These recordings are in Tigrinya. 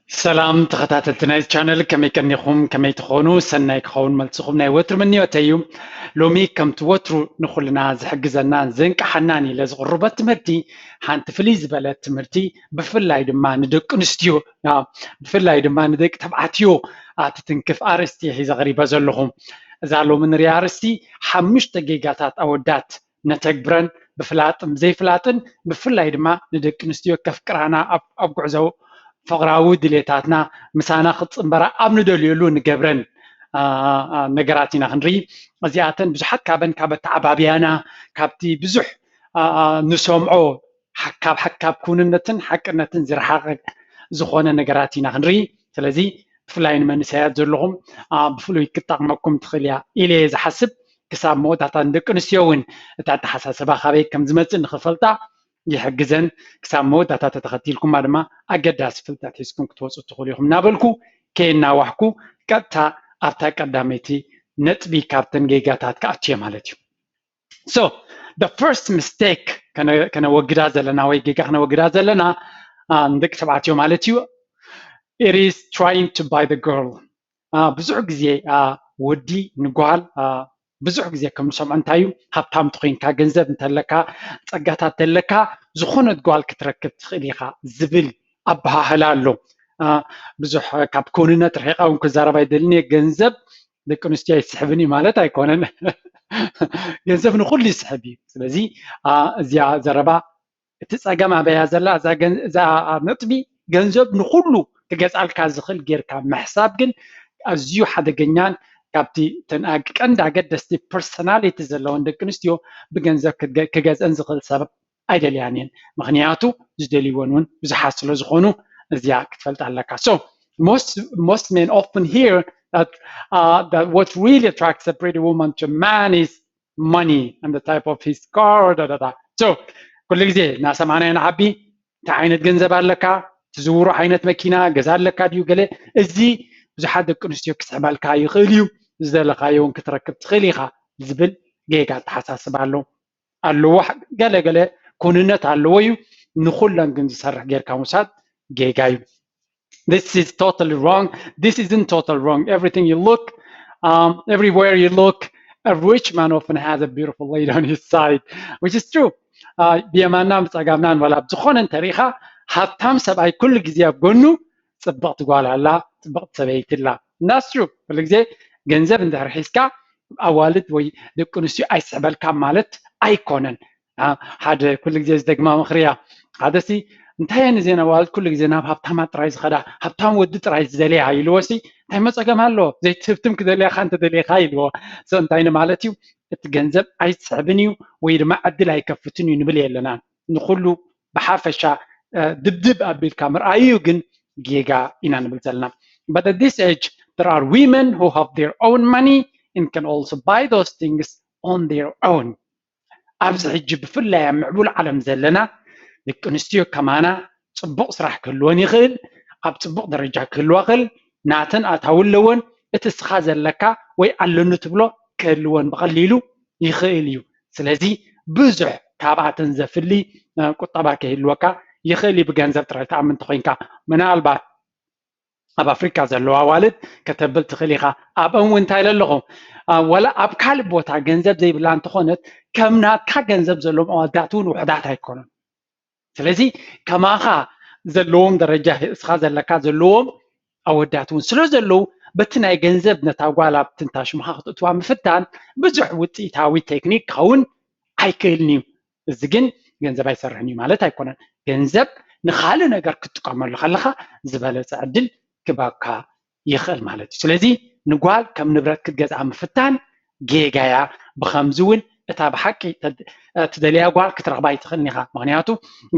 ሰላም ተኸታተልቲ ናይ ቻነል፣ ከመይ ቀኒኹም? ከመይ ትኾኑ? ሰናይ ክኸውን መልስኹም ናይ ወትሩ ምንዮተይ እዩ። ሎሚ ከምቲ ወትሩ ንኹልና ዝሕግዘናን ዘንቅሓናን ኢለ ዝቕርቦ ትምህርቲ ሓንቲ ፍልይ ዝበለት ትምህርቲ፣ ብፍላይ ድማ ንደቂ ኣንስትዮ፣ ኣ፣ ብፍላይ ድማ ንደቂ ተባዕትዮ፣ ኣ፣ ትትንክፍ ኣርእስቲ ሒዘ ቀሪበ ዘለኹ። እዛ ሎሚ ንሪኣ ኣርእስቲ ሓሙሽተ ጌጋታት ኣወዳት ነተግብረን ብፍላጥን ብዘይፍላጥን፣ ብፍላይ ድማ ንደቂ ኣንስትዮ ከፍቅራና ኣብ፣ ኣብ ጉዕዞ ፍቕራዊ ድሌታትና ምሳና ክትጽንበራ ኣብ ንደልየሉ ንገብረን፣ ኣ፣ ኣ፣ ነገራት ኢና ክንርኢ። እዚኣተን ብዙሓት ካብን ካብ ኣተዓባብያና፣ ካብቲ ብዙሕ፣ ኣ፣ ኣ፣ ንሰምዖ ሓ-፣ ካብ ሓ-፣ ካብ ክውንነትን ሓቅነትን ዝረሓቐ ዝኾነ ነገራት ኢና ክንርኢ። ስለዚ ብፍላይ ንመንእሰያት ዘለኹም፣ ኣ፣ ብፍሉይ ክትጠቕመኩም ትኽእል እያ ኢለ እየ ዝሓስብ። ክሳብ መወዳእታ ንደቂ ኣንስትዮ እውን እቲ ኣተሓሳስባ ካበይ ከም ዝመጽእ ንኽፈልጣ ይሕግዘን። ክሳብ መወዳእታ ተተኸቲልኩማ ድማ ኣገዳሲ ፍልጠት ሒዝኩም ክትወጹ ትኽእሉ ኢኹም እናበልኩ ከየናዋሕኩ ቀጥታ ኣብታ ቀዳመይቲ ነጥቢ ካብተን ጌጋታት ክኣቱ እየ ማለት እዩ። So the first mistake ከነ-፣ ከነወግዳ ዘለና ወይ ጌጋ ከነወግዳ ዘለና፣ ኣ፣ ንደቂ ተባዕትዮ ማለት እዩ፣ it is trying to buy the girl። ኣ፣ ብዙሕ ግዜ፣ ኣ፣ ወዲ ንጓል፣ ኣ፣ ብዙሕ ግዜ ከም ንሰምዖ እንታይ እዩ፣ ሃብታም ተኾይንካ፣ ገንዘብ እንተለካ፣ ጸጋታት ተለካ፣ ዝኾነት ጓል ክትረክብ ትኽእል ኢኻ ዝብል ኣበሃህላ ኣሎ። ኣ፣ ብዙሕ ካብ ክውንነት ርሒቐ እውን ክዛረብ ኣይደልን እየ። ገንዘብ ደቂ ኣንስትዮ ኣይስሕብን እዩ ማለት ኣይኮነን። ገንዘብ ንኹሉ ይስሕብ እዩ። ስለዚ፣ ኣ፣ እዚኣ ዘረባ እቲ ጸገም ኣበያ ዘላ፣ እዛ ገን-፣ እዛ ነጥቢ ገንዘብ ንኹሉ ክገዝኣልካ ዝኽእል ጌርካ ምሕሳብ ግን ኣዝዩ ሓደገኛን ካብቲ ተን-፣ ኣግ-፣ ቀንዲ ኣገደስቲ ፐርሶናሊቲ ዘለወን ደቂ ኣንስትዮ ብገንዘብ ክገ-፣ ክገዝአን ዝኽእል ሰብ ኣይደልያን እየን። ምኽንያቱ ዝደልይወን እውን ብዙሓት ስለ ዝኾኑ እዚኣ ክትፈልጣ ኣለካ። So most, most men often hear that, uh, that what really attracts a pretty woman to a man is money and the type of his car, da, da, da. So ኩሉ ግዜ እናሰማዕናዮ ንዓቢ፣ እንታይ ዓይነት ገንዘብ ኣለካ፣ ትዝውሮ ዓይነት መኪና ገዛ ኣለካ ድዩ፣ ገለ፣ እዚ ብዙሓት ደቂ ኣንስትዮ ክስሕበልካ ይኽእል እዩ። ዝደለኻዮ እውን ክትረክብ ትኽእል ኢኻ ዝብል ጌጋ ኣተሓሳስባ ኣሎ፣ ኣለዎ። ገለ ገለ ኩንነት ኣለዎ እዩ፣ ንኹለን ግን ዝሰርሕ ጌርካ ምውሳድ ጌጋ እዩ። This is totally wrong. This isn't totally wrong. Everything you look, um, everywhere you look, a rich man often has a beautiful lady on his side, which is true. አ፣ ብየማናን ብጸጋምናን ዋላ ብዝኾነ እንተሪኢኻ፣ ሃብታም ሰብኣይ ኩሉ ግዜ ኣብ ጎኑ ጽብቕቲ ጓል ኣላ፣ ጽብቕቲ ሰበይቲ ኣላ። And that's true። ኩሉ ግዜ ገንዘብ እንድሕር ሒዝካ ኣዋልድ ወይ ደቂ ኣንስትዮ ኣይስሕበልካ ማለት ኣይኮነን። አ፣ ሓደ ኩሉ ግዜ ዝደግማ ምኽሪ እያ። ሓደሲ እንታይ እየን እዘን ኣዋልድ ኩሉ ግዜ ናብ ሃብታማት ጥራይ ዝኸዳ፣ ሃብታም ወዲ ጥራይ ዝደልያ ኢልዎ ሲ፣ እንታይ መጸገም ኣሎ? ዘይትህብትም ክደልያኻ እንተደልየኻ ኢልዎ። So እንታይ ንማለት እዩ? እቲ ገንዘብ ኣይስሕብን እዩ ወይ ድማ ዕድል ኣይከፍትን እዩ ንብል የለናን። ንኹሉ ብሓፈሻ፣ እ፣ ድብድብ ኣቢልካ ምርኣዩ ግን ጌጋ ኢና ንብል ዘለና። But at this age, there are women who have their own money and can also buy those things on their own. ኣብዚ ሕጂ ብፍላይ ኣብ ምዕቡል ዓለም ዘለና ደቂ ኣንስትዮ ከማና ጽቡቕ ስራሕ ክህልወን ይኽእል፣ ኣብ ጽቡቕ ደረጃ ክህልዋ ይኽእል፣ ናተን ኣታዊ ኣለወን፣ እቲ እስኻ ዘለካ ወይ ኣለኒ ትብሎ ክህልወን ብቐሊሉ ይኽእል እዩ። ስለዚ ብዙሕ ካብኣተን ዘፍሊ፣ እ፣ ቁጠባ ክህልወካ ይኽእል እዩ፣ ብገንዘብ ጥራይ ትኣምን እንተኾይንካ። ምናልባት ኣብ ኣፍሪካ ዘለዋ ኣዋልድ ከተብል ትኽእል ኢኻ። ኣብኦም እውን እንታይ ኢለ ኣለኹ? አ፣ ዋላ ኣብ ካልእ ቦታ ገንዘብ ዘይብላ እንተኾነት፣ ከም ናትካ ገንዘብ ዘለዎም ኣወዳት እውን ውሑዳት ኣይኮኑን። ስለዚ ከማኻ ዘለዎም ደረጃ፣ እስኻ ዘለካ ዘለዎም ኣወዳት እውን ስለ ዘለዉ፣ በቲ ናይ ገንዘብ ነታ ጓል ኣብ ትንታሽምኻ ክትእትዋ ምፍታን ብዙሕ ውፅኢታዊ ቴክኒክ ክኸውን ኣይክእልን እዩ። እዚ ግን ገንዘብ ኣይሰርሕን እዩ ማለት ኣይኮነን። ገንዘብ ንኻልእ ነገር ክትጥቀመሉ ከለኻ ዝበለፀ ዕድል ክባካ ይኽእል ማለት እዩ። ስለዚ ንጓል ከም ንብረት ክትገዝኣ ምፍታን ጌጋ እያ። ብኸምዚ እውን እታ ብሓቂ ተ-፣ ትደልያ ጓል ክትረኽባ ኣይትኽእልን ኢኻ። ምኽንያቱ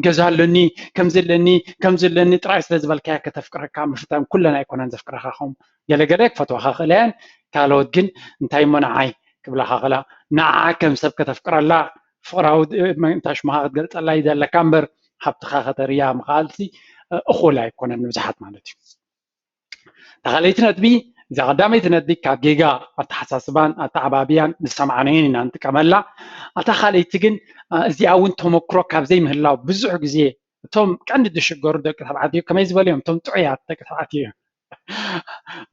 ገዛ ኣለኒ፣ ከምዚ ኣለኒ፣ ከምዚ ኣለኒ ጥራይ ስለ ዝበልካያ ከተፍቅረካ ምፍታን ኩለን ኣይኮነን ዘፍቅራኻ። ከም ገለገለ ክፈትዋኻ ክእላ እየን፣ ካልኦት ግን እንታይ እሞ ንዓይ ክብላኻ ክእላ። ንዓ ከም ሰብ ከተፍቅረላ፣ ፍቕራዊ ድ-፣ መንታሽማኻ ክትገልጸላ እዩ ዘለካ እምበር፣ ሃብትኻ ከተርእያ ምኽኣልሲ፣ እ፣ እኹል ኣይኮነን ንብዙሓት ማለት እዩ። እታ ካልኣይቲ ነጥቢ፣ እዛ ቀዳመይቲ ነጥቢ ካብ ጌጋ ኣተሓሳስባን ኣተዓባብያን ዝሰማዕናዮን ኢና ንጥቀመላ። እታ ካልኣይቲ ግን፣ እ፣ እዚኣ እውን ተመክሮ ካብ ዘይምህላው ብዙሕ ግዜ እቶም ቀንዲ ዝሽገሩ ደቂ ተባዕትዮ ከመይ ዝበሉ እዮም? እቶም ጥዑያት ደቂ ተባዕትዮ እዮም።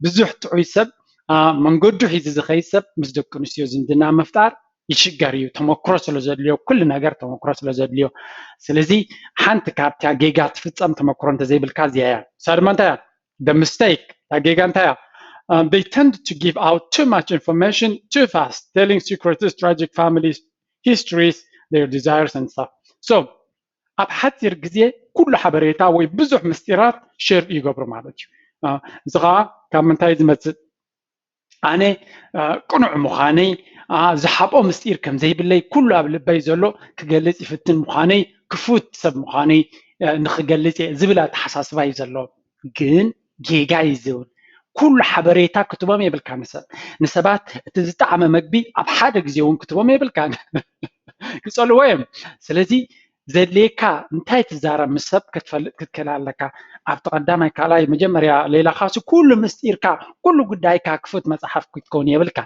ብዙሕ ጥዑይ ሰብ፣ አ፣ መንገዱ ሒዙ ዝኸይድ ሰብ ምስ ደቂ ኣንስትዮ ዝምድና ምፍጣር ይሽገር እዩ። ተመክሮ ስለ ዘድልዮ፣ ኩሉ ነገር ተመክሮ ስለ ዘድልዮ። ስለዚ ሓንቲ ካብታ ጌጋ ትፍጸም ተመክሮ እንተዘይብልካ እዚኣ እያ። ንሳ ድማ እንታይ እያ? The mistake፣ እታ ጌጋ እንታይ እያ? Um, they tend to give out too much information too fast, telling secrets, tragic family histories, their desires and stuff. So ኣብ ሓፂር ግዜ ኩሉ ሓበሬታ ወይ ብዙሕ ምስጢራት ሸር ይገብሩ ማለት እዩ። አ፣ እዚ ከዓ ካብ ምንታይ ዝመፅእ? ኣነ፣ አ፣ ቅኑዕ ምዃነይ፣ አ፣ ዝሓብኦ ምስጢር ከም ዘይብለይ፣ ኩሉ ኣብ ልበይ ዘሎ ክገልጽ ይፍትን ምዃነይ፣ ክፉት ሰብ ምዃነይ፣ አ፣ ንኽገልጽ እየ ዝብል ኣተሓሳስባ እዩ ዘለዎ። ግን ጌጋ እዩ ዝብል። ኩሉ ሓበሬታ ክትቦም የብልካ ንሰብ። ንሰባት እቲ ዝጠዓመ መግቢ ኣብ ሓደ ግዜ እውን ክትቦም የብልካን። ክጸልዎ እዮም። ስለዚ ዘድልየካ እንታይ ትዛረብ ምስ ሰብ ክትፈልጥ ክትክእል ኣለካ። ኣብቲ ቀዳማይ ካልኣይ መጀመርያ ሌላኻሲ ኩሉ ምስጢርካ፣ ኩሉ ጉዳይካ ክፉት መጽሓፍ ክትከውን የብልካ።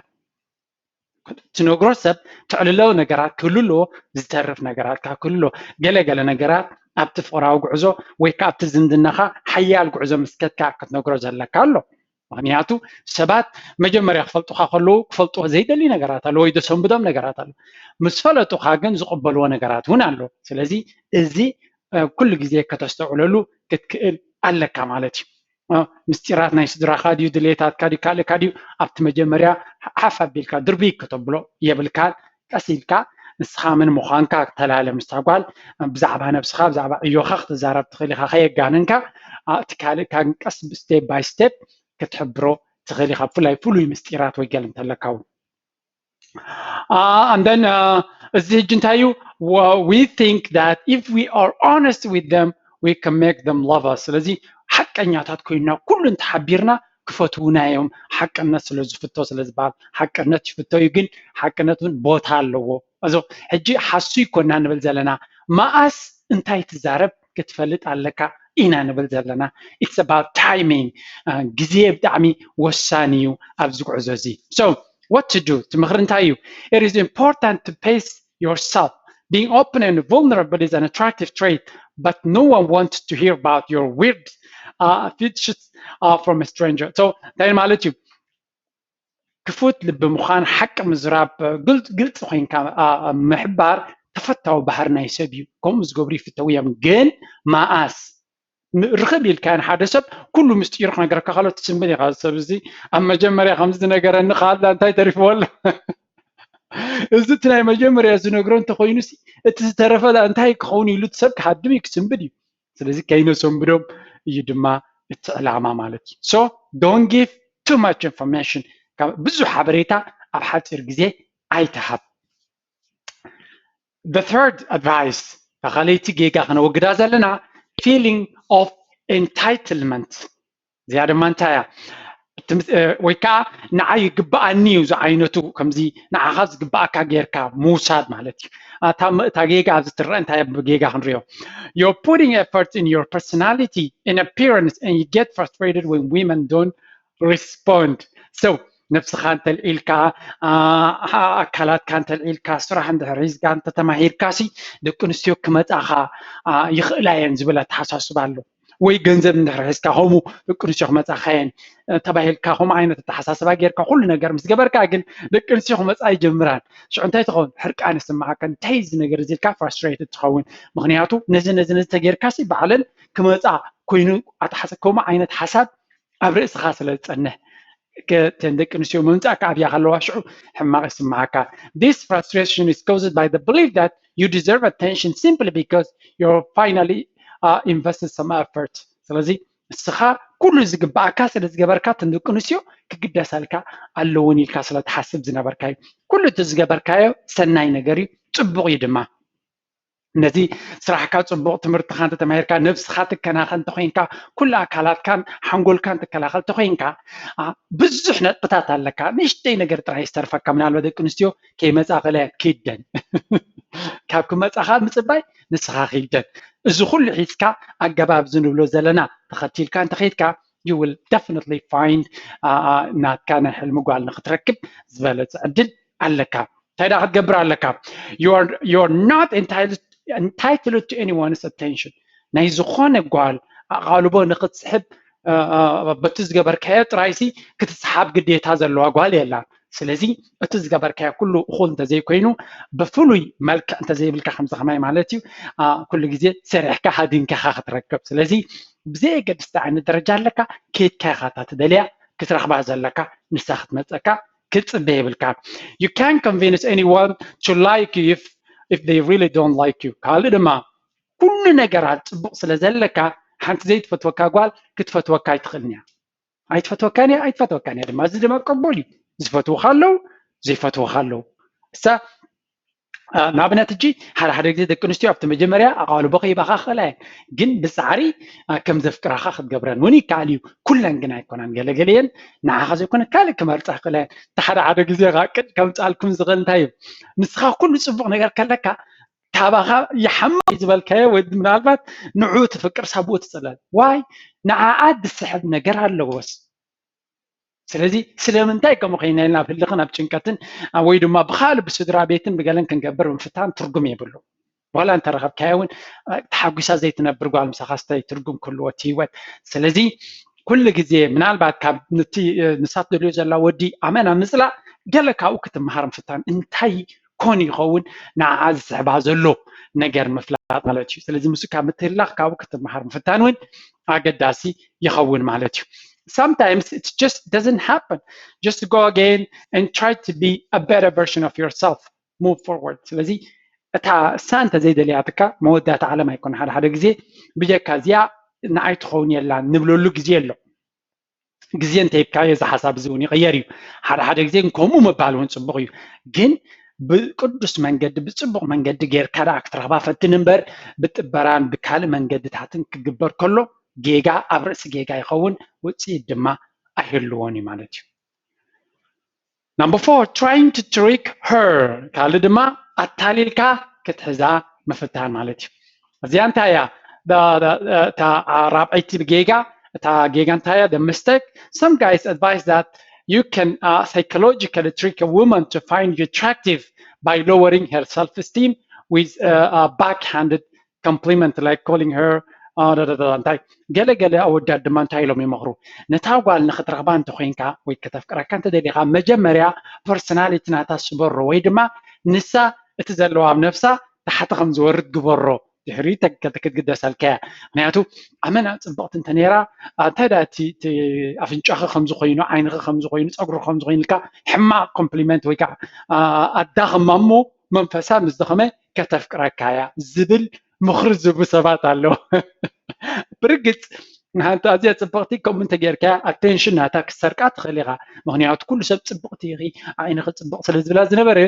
ትነግሮ ሰብ ተዕልሎ ነገራት ክህሉ ኣለዎ፣ ዝተርፍ ነገራት ከዓ ክህሉ ኣለዎ። ገለ ገለ ነገራት ኣብቲ ፍቕራዊ ጉዕዞ ወይ ከዓ ኣብቲ ዝምድናኻ ሓያል ጉዕዞ ምስ ከድካ ክትነግሮ ዘለካ ኣሎ። ምኽንያቱ ሰባት መጀመርያ ክፈልጡኻ ከለዉ ክፈልጥዎ ዘይደልዩ ነገራት ኣሎ ወይ ዘሰንብዶም ነገራት ኣሎ። ምስ ፈለጡኻ ግን ዝቕበልዎ ነገራት እውን ኣሎ። ስለዚ እዚ፣ እ፣ ኩሉ ግዜ ከተስተውዕለሉ ክትክእል ኣለካ ማለት እዩ። እ፣ ምስጢራት ናይ ስድራኻ ድዩ፣ ድሌታትካ ድዩ፣ ካልእካ ድዩ፣ ኣብቲ መጀመርያ ሓፍ ኣቢልካ ድርብይ ከተብሎ የብልካን። ቀስ ኢልካ ንስኻ መን ምዃንካ ተላለ ምስታ ጓል፣ ብዛዕባ ነብስኻ፣ ብዛዕባ ዕዮኻ ክትዛረብ ትኽእል ኢኻ፣ ከየጋነንካ። እ፣ እቲ ካልእካ ግን ቀስ፣ step by step ክትሕብሮ ትኽእል ኢኻ፣ ብፍላይ ፍሉይ ምስጢራት ወይ ገለ እንተለካ እውን። Uh, and then, uh, እዚ ሕጂ እንታይ እዩ? Well, we think that if we are honest with them, we can make them love us. ስለዚ ሓቀኛታት ኮይንና ኩሉ እንተሓቢርና ክፈትዉና እዮም። ሓቅነት ስለ ዝፍቶ ስለ ዝበሃል ሓቅነት ይፍቶ እዩ፣ ግን ሓቅነት እውን ቦታ ኣለዎ። እዚ ሕጂ ሓሱ ይኮና ንብል ዘለና፣ መኣስ እንታይ ትዛረብ ክትፈልጥ ኣለካ ኢና ንብል ዘለና። It's about timing. Uh, ግዜ ብጣዕሚ ወሳኒ እዩ ኣብዚ ጉዕዞ እዚ። So what to do? እቲ ምኽሪ እንታይ እዩ? It is important to pace yourself. Being open and vulnerable is an attractive trait, but no one wants to hear about your weird, uh, fetishes, uh, from a stranger. So እንታይ ማለት እዩ? ክፉት ልቢ ምዃን፣ ሓቂ ምዝራብ፣ ግልጽ፣ ግልጽ ኮይንካ፣ አ፣ አ፣ ምሕባር ተፈታዊ ባህሪ ናይ ሰብ እዩ። ከምኡ ዝገብሩ ይፍተው እዮም። ግን መኣስ ም-፣ ርኽብ ኢልካ ንሓደ ሰብ ኩሉ ምስጢሩ ክነግረካ ከሎ ትስንብድ ኢኻ። እዚ ሰብ እዚ ኣብ መጀመርያ ከምዚ ዝነገረኒ ከኣላ እንታይ ተሪፍዎ ኣሎ? እዚ እቲ ናይ መጀመርያ ዝነግሮ እንተኾይኑሲ፣ እቲ ዝተረፈ ላ እንታይ ክኸውን ኢሉ እቲ ሰብ ክሃድም እዩ፣ ክስንብድ እዩ። ስለዚ ከይነሰንብዶም እዩ ድማ እቲ ዕላማ ማለት እዩ። So don't give too much information። ካብ ብዙሕ ሓበሬታ ኣብ ሓፂር ግዜ ኣይትሃብ። The third advice፣ ካልኣይቲ ጌጋ ክነወግዳ ዘለና፣ feeling of entitlement። እዚኣ ድማ እንታይ እያ? እቲ ምስ-፣ እ፣ ወይ ከዓ ንዓይ ይግበኣኒ እዩ ዝዓይነቱ፣ ከምዚ ንዓኻ ዝግበኣካ ጌርካ ምውሳድ ማለት እዩ። እታ ም-፣ እታ ጌጋ ኣብዚ ትረአ፣ እንታይ ጌጋ ክንሪኦ? You're putting effort in your personality, in appearance, and you get frustrated when women don't respond. So ነብስኻ እንተልዒልካ፣ አ፣ ኣካላትካ እንተልዒልካ፣ ስራሕ እንድሕር ሒዝካ እንተተማሂርካ ሲ ደቂ ኣንስትዮ ክመጻኻ፣ አ፣ ይኽእላ እየን ዝብል ኣተሓሳስባ ኣሎ። ወይ ገንዘብ እንድሕር ሒዝካ ከምኡ ደቂ ኣንስትዮ ክመጻኻ እየን፣ እ፣ ተባሂልካ ከምኡ ዓይነት ኣተሓሳስባ ጌርካ ኩሉ ነገር ምስ ገበርካ ግን ደቂ ኣንስትዮ ክመጻ ይጀምራን። ሽዑ እንታይ ትኸውን? ሕርቃን ይስምዓካ። እንታይ እዚ ነገር እዚ ኢልካ frustrated ትኸውን። ምኽንያቱ ነዚ ነዚ ነዚ ተጌርካ ሲ ባዕለን ክመጻ ኮይኑ ኣተሓሳ-፣ ከምኡ ዓይነት ሓሳብ ኣብ ርእስኻ ስለ ዝጸንሕ፣ ከ-፣ እተን ደቂ ኣንስትዮ ምምጻእ ከኣብያ ከለዋ ሽዑ ሕማቕ ይስምዓካ። This frustration is caused by the belief that you deserve attention simply because you're finally, uh, invested some effort. ስለዚ ንስኻ ኩሉ ዝግባኣካ ስለ ዝገበርካ እተን ደቂ ኣንስትዮ ክግደሳልካ ኣለወን ኢልካ ስለ ትሓስብ ዝነበርካ እዩ። ኩሉ እቲ ዝገበርካዮ ሰናይ ነገር እዩ፣ ጽቡቕ እዩ ድማ። ነዚ ስራሕካ ጽቡቕ፣ ትምህርትኻ እንተተማሂርካ፣ ነብስኻ ትከናኸን እንተኾይንካ፣ ኩሉ ኣካላትካን ሓንጎልካን ትከላኸል እንተኾይንካ፣ አ፣ ብዙሕ ነጥብታት ኣለካ። ንእሽተይ ነገር ጥራይ ዝተርፈካ፣ ምናልባት ደቂ ኣንስትዮ ከይመጻ ከለያ ክይደን። ካብ ክመጻኻ ምጽባይ ንስኻ ክይደን። እዚ ኩሉ ሒዝካ ኣገባብ እዚ ንብሎ ዘለና ተኸቲልካ እንተኸይድካ፣ you will definitely find፣ አ፣ አ፣ ናትካ ናይ ሕልሚ ጓል ንኽትረክብ ዝበለጸ ዕድል ኣለካ። እንታይ ደኣ ክትገብር ኣለካ? You are, you are not entitled, entitled to anyone's attention. ናይ ዝኾነ ጓል ኣቓልቦ ንኽትስሕብ በቲ ዝገበርካዮ ጥራይሲ ክትስሓብ ግዴታ ዘለዋ ጓል የላን። ስለዚ እቲ ዝገበርካዮ ኩሉ እኹል እንተዘይኮይኑ ብፍሉይ መልክዕ እንተዘይብልካ ከምዚ ከማይ ማለት እዩ ኩሉ ግዜ ሰሪሕካ ሃዲንካ ኢኻ ክትረክብ። ስለዚ ብዘየገድስ እንታይ ዓይነት ደረጃ ኣለካ ከይድካ ኢኻ እታ ትደልያ ክትረኽባ ዘለካ ንሳ ክትመፀካ ክትፅበ የብልካ። You can't convince anyone to like you if, if they really don't like you። ካልእ ድማ ኩሉ ነገራት ፅቡቕ ስለ ዘለካ ሓንቲ ዘይትፈትወካ ጓል ክትፈትወካ ኣይትኽእልን እያ። ኣይትፈትወካን እያ ኣይትፈትወካን እያ ድማ እዚ ድማ ቅቡል እዩ። ዝፈትውካ ኣለዉ ዘይፈትውካ ኣለዉ። እሳ ንኣብነት እጂ ሓደ ሓደ ግዜ ደቂ ኣንስትዮ ኣብቲ መጀመርያ ኣቓልቦ ከይባኻ ክኽእላ እየን ግን ብፃዕሪ ከም ዘፍቅራኻ ክትገብረን እውን ይከኣል እዩ። ኩለን ግን ኣይኮናን ገለገለየን ንዓኻ ዘይኮነ ካልእ ክመርፃ ክኽእላ እየን። እቲ ሓደ ሓደ ግዜ ከዓ ቅድ ከምፃልኩም ዝኽእል እንታይ እዩ ንስኻ ኩሉ ፅቡቕ ነገር ከለካ ካባኻ ይሓማ ዝበልካዮ ወይ ምናልባት ንዑ ትፍቅር ሳብኡ ትፅለል ዋይ ንዓኣ ዝስሕብ ነገር ኣለዎስ ስለዚ ስለምንታይ ከምኡ ኮይና ኢልና ኣብ ህልኽን ኣብ ጭንቀትን ወይ ድማ ብካልእ ብስድራ ቤትን ብገለን ክንገብር ምፍታን ትርጉም የብሉ። ዋላ እንተረኸብካዮ እውን ተሓጒሳ ዘይትነብር ጓል ምሳኻ ስታይ ትርጉም ክህልዎ እቲ ህይወት። ስለዚ ኩሉ ግዜ ምናልባት ካብ ንቲ ንሳ ትደልዮ ዘላ ወዲ ኣመና ምፅላእ ገለ ካብኡ ክትመሃር ምፍታን እንታይ ኮን ይኸውን ንዓኣ ዝስሕባ ዘሎ ነገር ምፍላጥ ማለት እዩ። ስለዚ ምስ ካብ ምትህላኽ ካብኡ ክትመሃር ምፍታን እውን ኣገዳሲ ይኸውን ማለት እዩ። Sometimes it just doesn't happen. Just go again and try to be a better version of yourself. Move forward. ስለዚ እታ እሳ እንተ ዘይደልያትካ መወዳእታ ዓለም ኣይኮነ ሓደ ሓደ ግዜ ብጀካ እዚኣ ንዓይ ትኸውን የላ ንብለሉ ግዜ ኣሎ። ግዜ እንተሂብካዮ እዚ ሓሳብ እዚ እውን ይቕየር እዩ። ሓደ ሓደ ግዜ ከምኡ ምባል እውን ፅቡቕ እዩ። ግን ብቅዱስ መንገዲ ብፅቡቕ መንገዲ ጌርካ ደኣ ክትረኽባ ፈትን እምበር ብጥበራን ብካልእ መንገድታትን ክግበር ከሎ ጌጋ ኣብ ርእሲ ጌጋ ይኸውን ውፅኢት ድማ ኣይህልዎን እዩ ማለት እዩ። Number four, trying to trick her. ካልእ ድማ ኣታሊልካ ክትሕዛ ምፍታን ማለት እዩ። እዚኣ እንታይ እያ? እታ ራብዐይቲ ጌጋ እታ ጌጋ እንታይ እያ? The mistake. Some guys advise that you can uh, psychologically trick a woman to find you attractive by lowering her self-esteem with uh, a backhanded compliment like calling her እንታይ ገለ ገለ ኣወዳት ድማ እንታይ ኢሎም ይመኽሩ ነታ ጓል ንክትረኽባ እንተኮይንካ ወይ ከተፍቅረካ እንተደሊካ መጀመርያ ፐርሶናሊቲ ናታ ስበሮ ወይ ድማ ንሳ እቲ ዘለዋ ኣብ ነፍሳ ታሕቲ ከም ዝወርድ ግበሮ ድሕሪ ክትግደሰልካ እያ ምክንያቱ ኣመና ፅብቕቲ እንተ ነራ እንታይ ዳ እቲ ኣፍንጫኺ ከምዝኮይኑ ዓይንኺ ከምዝኮይኑ ፀጉሪ ከምዝኮይኑ ኢልካ ሕማቅ ኮምፕሊመንት ወይ ከዓ ኣዳኽማ እሞ መንፈሳ ምስ ደኸመ ከተፍቅረካ እያ ዝብል ምኽሪ ዝህቡ ሰባት ኣለዉ። ብርግፅ ንሓንቲ ኣዝያ ፅብቕቲ ከምኡ እንተጌርካያ ኣቴንሽን ናታ ክትሰርቃ ትኽእል ኢኻ። ምኽንያቱ ኩሉ ሰብ ፅብቕቲ ኢኺ ዓይንኺ ፅብቕ ስለ ዝብላ ዝነበረ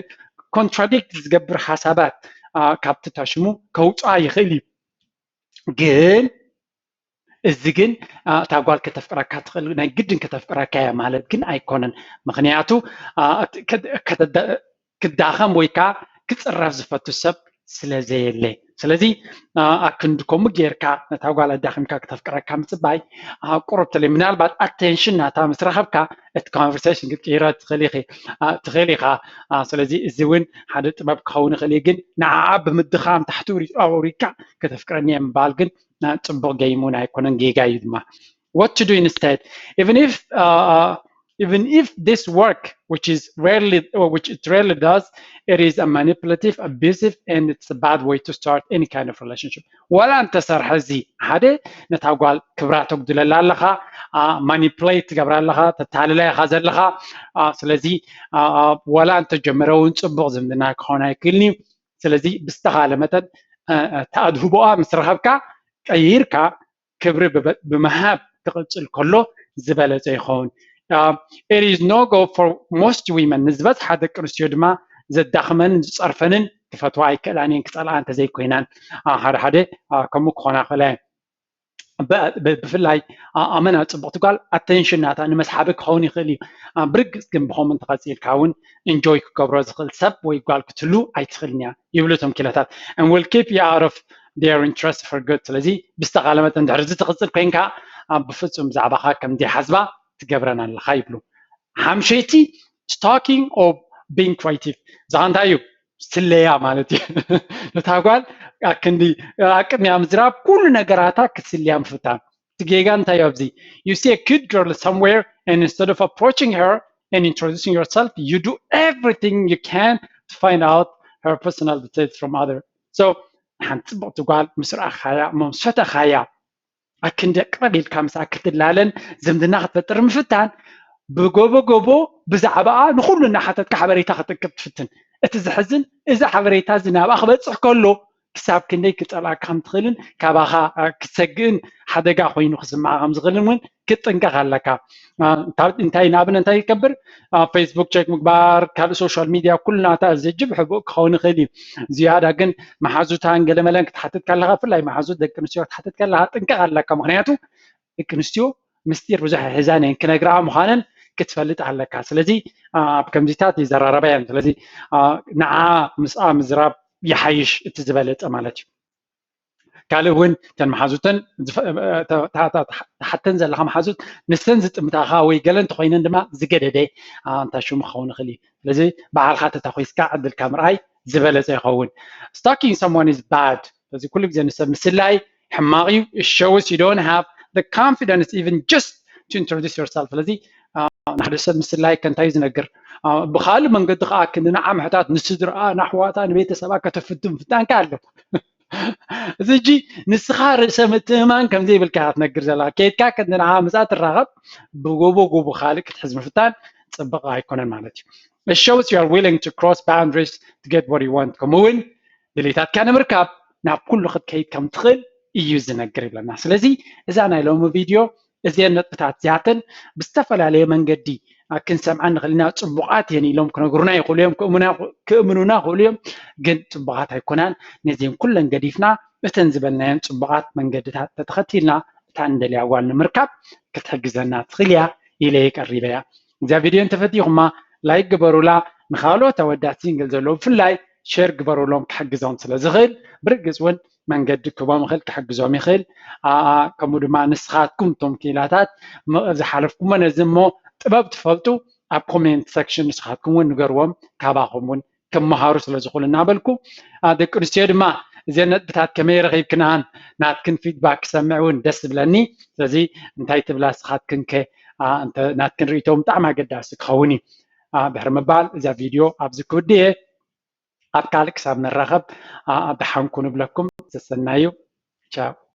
ኮንትራዲክት ዝገብር ሓሳባት ካብቲ ታሽሙ ከውፅኣ ይኽእል እዩ። ግን እዚ ግን እታ ጓል ከተፍቅረካ ትኽእል ናይ ግድን ከተፍቅረካ እያ ማለት ግን ኣይኮነን። ምኽንያቱ ክዳኸም ወይ ከዓ ክፅረፍ ዝፈቱ ሰብ ስለ ዘየለ ስለዚ ኣክንዲ ከምኡ ጌርካ ነታ ጓል ኣዳኺምካ ክተፍቅረካ ምፅባይ ቁሩብ ተለይ ምናልባት ኣቴንሽን ናታ ምስ ረኸብካ እቲ ኮንቨርሴሽን ክትቅይሮ ትኽእል ኢኻ። ስለዚ እዚ እውን ሓደ ጥበብ ክኸውን ይኽእል እዩ፣ ግን ንዓኣ ብምድኻም ታሕቲ ኣውሪድካ ከተፍቅረኒ እየ ምባል ግን ፅቡቕ ገይም እውን ኣይኮነን፣ ጌጋ እዩ ድማ። What to do instead? Even if uh, even if this work, which is rarely, or which it rarely does, it is a manipulative, abusive, and it's a bad way to start any kind of relationship. ወላ እንተሰርሐ እዚ ሓደ ነታ ጓል ክብራ ተጉድለላ ኣለኻ፣ ማኒፕሌት ትገብራ ኣለኻ፣ ተታልላ ኢኻ ዘለኻ። ስለዚ ወላ እንተጀመረ እውን ፅቡቕ ዝምድና ክኸውን ኣይክእልን እዩ። ስለዚ ብዝተኻለ መጠን ተኣድህቦኣ ምስ ረኸብካ ቀይርካ ክብሪ ብምሃብ ክቕፅል ከሎ ዝበለፀ ይኸውን። It is no go for most women፣ ንዝበዝሓ ደቂ ኣንስትዮ ድማ ዘዳኽመንን ዝፀርፈንን ክፈትዋ ኣይክእላን እየን ክፀልኣ እንተዘይኮይናን ሓደ ሓደ ከምኡ ክኾና ክእላ እየን። ብፍላይ ኣመና ፅቡቕቲ ጓል ኣቴንሽን ናታ ንመስሓቢ ክኸውን ይኽእል እዩ። ብርግፅ ግን ብኸምኡ እንተቐፂልካ እውን ኢንጆይ ክገብሮ ዝኽእል ሰብ ወይ ጓል ክትህሉ ኣይትኽእልን እያ ይብሉ እቶም ኪለታት። And will keep you out of their interest for good። ስለዚ ብዝተኻለ መጠን ድሕሪ እዚ ትቕፅል ኮይንካ ብፍፁም ብዛዕባኻ ከም ዘይሓስባ ትገብረን ኣለኻ ይብሉ። ሓምሸይቲ፣ stalking or being creative። እዛ እንታይ እዩ? ስለያ ማለት እዩ። ነታ ጓል ኣክንዲ ኣቅድሚያ ምዝራብ ኩሉ ነገራታ ክትስልያ ምፍታን። እቲ ጌጋ እንታይ እዩ ኣብዚ? You see a cute girl somewhere and instead of approaching her and introducing yourself, you do everything you can to find out her personal details from other. So ሓንቲ ፅብቕቲ ጓል ምስ ረኣኻያ እሞ ምስ ፈተኻያ ኣክንዲ ቅረብ ኢልካ ምስኣ ክትላለን ዝምድና ክትፈጥር ምፍታን ብጎቦ ጎቦ ብዛዕባኣ ንኩሉ እናሓተትካ ሓበሬታ ክትእክብ ትፍትን። እቲ ዝሕዝን እዚ ሓበሬታ እዚ ናብኣ ክበፅሕ ከሎ ክሳብ ክንደይ ክፀልኣካ ከም ትኽእልን ካባኻ ክሰግእን ሓደጋ ኮይኑ ክስምዓ ከም ዝኽእልን እውን ክትጥንቀቕ ኣለካ። እንታይ ንኣብነት እንታይ ይገብር? ፌስቡክ ቸክ ምግባር፣ ካልእ ሶሻል ሚድያ ኩሉ ናታ ዘጅብ ሕቡእ ክኸውን ይኽእል እዩ። ዝያዳ ግን መሓዙታን ገለመለን ክትሓትት ከለኻ ብፍላይ መሓዙት ደቂ ኣንስትዮ ክትሓትት ከለኻ ጥንቀቕ ኣለካ። ምክንያቱ ደቂ ኣንስትዮ ምስጢር ብዙሕ ሒዛን እየን ክነግርኣ ምዃነን ክትፈልጥ ኣለካ። ስለዚ ኣብ ከምዚታት ይዘራረባ እየን። ስለዚ ንዓ ምስኣ ምዝራብ ይሓይሽ፣ እቲ ዝበለፀ ማለት እዩ። ካልእ እውን እተን መሓዙተን ተሓተን ዘለካ መሓዙት ንሰን ዝጥምታካ ወይ ገለ እንተኮይነን ድማ ዝገደደ እንታይ ሽሙ ክኸውን ይኽእል እዩ። ስለዚ ባዕልካ ተታኮስካ ዕድልካ ምርኣይ ዝበለፀ ይኸውን። Stalking someone is bad። ስለዚ ኩሉ ግዜ ንሰብ ምስላይ ሕማቕ እዩ። It shows you don't have the confidence even just to introduce yourself። ስለዚ ንሓደ ሰብ ምስላይ ከ እንታይ እዩ ዝነግር? ብካልእ መንገዲ ከዓ ክንዲ ንዓ ምሕታት ንስድርኣ ንኣሕዋታ ንቤተሰባ ከተፍቱ ምፍታንካ ኣሎ። እዚ ሕጂ ንስኻ ርእሰ ምትእምማን ከም ዘይብልካ ኢኻ ትነግር ዘለኻ። ከይድካ ክንዲ ንዓ ምስኣ ትራኸብ ብጎቦ ጎቦ ካልእ ክትሕዝ ምፍታን ፅብቕ ኣይኮነን ማለት እዩ። It shows you are willing to cross boundaries to get what you want። ከምኡ እውን ድሌታትካ ንምርካብ ናብ ኩሉ ክትከይድ ከም ትኽእል እዩ ዝነግር ይብለና። ስለዚ እዛ ናይ ሎሚ ቪድዮ እዚአን ነጥብታት እዚኣተን ብዝተፈላለየ መንገዲ ክንሰምዐን ንኽእል ኢና። ፅቡቓት እየን ኢሎም ክነግሩና ይኽእሉ እዮም፣ ክእምኑና ይኽእሉ እዮም። ግን ፅቡቓት ኣይኮናን። ነዚአን ኩለን ገዲፍና እተን ዝበልናየን ፅቡቓት መንገድታት ተተኸቲልና እታ እንደልያ ጓል ንምርካብ ክትሕግዘና ትኽእል እያ ኢለ ቀሪበያ። እዛ ቪድዮ እንተፈቲኹማ ላይክ ግበሩላ፣ ንኻልኦት ኣወዳት ሲንግል ዘለዉ ብፍላይ ሼር ግበሩሎም ክሕግዞም ስለ ዝኽእል ብርግፅ እውን መንገዲ ክቦም ይኽእል ክሕግዞም ይኽእል። ከምኡ ድማ ንስኻትኩም እቶም ክኢላታት ዝሓለፍኩሞ ነዚ እሞ ጥበብ ትፈልጡ ኣብ ኮሜንት ሰክሽን ንስኻትኩም እውን ንገርዎም፣ ካባኹም እውን ክመሃሩ ስለ ዝኽእሉ እናበልኩ ደቂ ኣንስትዮ ድማ እዘን ነጥብታት ከመይ ረኺብክንኣን ናትክን ፊድባክ ክሰምዕ እውን ደስ ዝብለኒ። ስለዚ እንታይ ትብላ ንስኻትክን ከ ናትክን ርእይቶ እውን ብጣዕሚ ኣገዳሲ ክኸውን እዩ። ድሕሪ ምባል እዛ ቪድዮ ኣብዚ ክውድእ እየ። ኣብ ካልእ ክሳብ ንራኸብ ደሓን ኩኑ እብለኩም። ሰሰናዩ። ቻው።